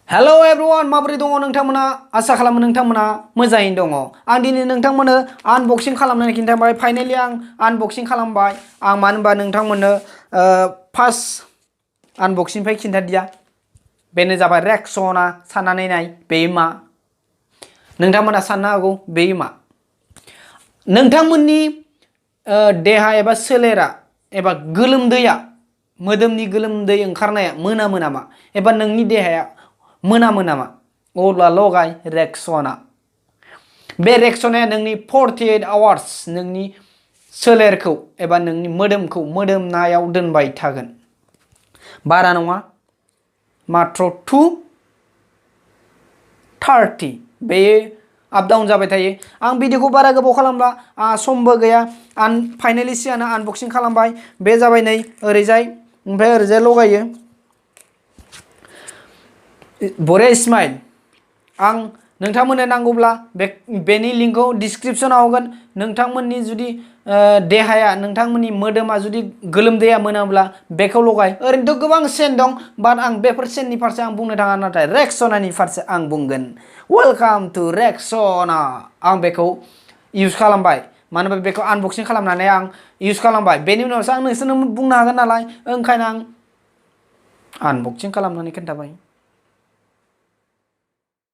hello everyone माबोरै दङ नोंथांमोना आसा खालामो नोंथांमोना मोजाङैनो दङ आं दिनै नोंथांमोननो आनबक्सिं खालामनानै खिन्थाबाय फाइनाली आं आनबक्सिं खालामबाय आं मानो होनबा नोंथांमोननो फार्स्ट आनबक्सिं फाय खिन्थादिया बेनो जाबाय रेक्सना साननानै नाय बे मा नोंथांमोना साननो हागौ बे मा नोंथांमोननि देहा एबा सोलेरा एबा गोलोमदैया मोदोमनि गोलोमदै ओंखारनाया मोनामो नामा एबा नोंनि देहाया मोनामो नामा अब्ला लगाय रेक्सना बे रेक्सनाया नोंनि 48 आवार्स नोंनि सोलेरखौ एबा नोंनि मोदोमखौ मोदोमनायाव दोनबाय थागोन बारा नङा मात्र 230 बे आप डाउन जाबाय थायो आं भिडिअखौ बारा गोबाव खालामला समबो गैया आं फाइनाली सिगांनो आनबक्सिं खालामबाय बे जाबाय नै ओरैजाय ओमफ्राय ओरैजाय लगायो बरे स्माइल आं नोंथांमोननो नांगौब्ला बेनि लिंकखौ डिस्क्रिप्शनाव होगोन नोंथांमोननि जुदि देहाया नोंथांमोननि मोदोमा जुदि गोलोमदैया मोनाब्ला बेखौ लगाय ओरैनोथ' गोबां सेन दं बाट आं बेफोर सेननि फारसे आं बुंनो थाङा नाथाय रेक्सनानि फारसे आं बुंगोन वेलकाम टु रेक्सना आं बेखौ इउज खालामबाय मानो होनबा बेखौ आनबक्सिं खालामनानै आं इउज खालामबाय बेनि उनावसो आं नोंसोरनो बुंनो हागोन नालाय ओंखायनो आं आनबक्सिं खालामनानै खोन्थाबाय